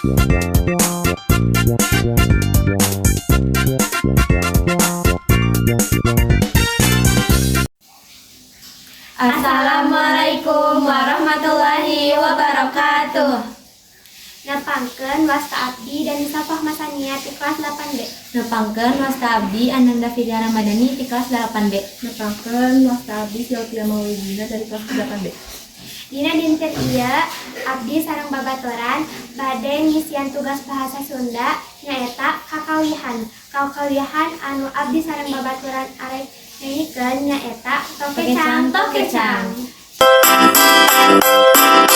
Assalamualaikum warahmatullahi wabarakatuh. Nepangkeun, wasta abdi Danisa Fahmasania ti kelas 8B. Nepangkeun, wasta abdi Ananda Firya Ramadhani ti kelas 8B. Nepangkeun, wasta abdi Silvia Maulidina dari kelas 8B. Dina dinten ieu abdi sareng babaturan bade ngisian tugas bahasa Sunda, nyaeta kakawihan. Kakawihan anu abdi sareng babaturan arek nyanyikeun nyaeta Tokecang Tokecang. Tokecang.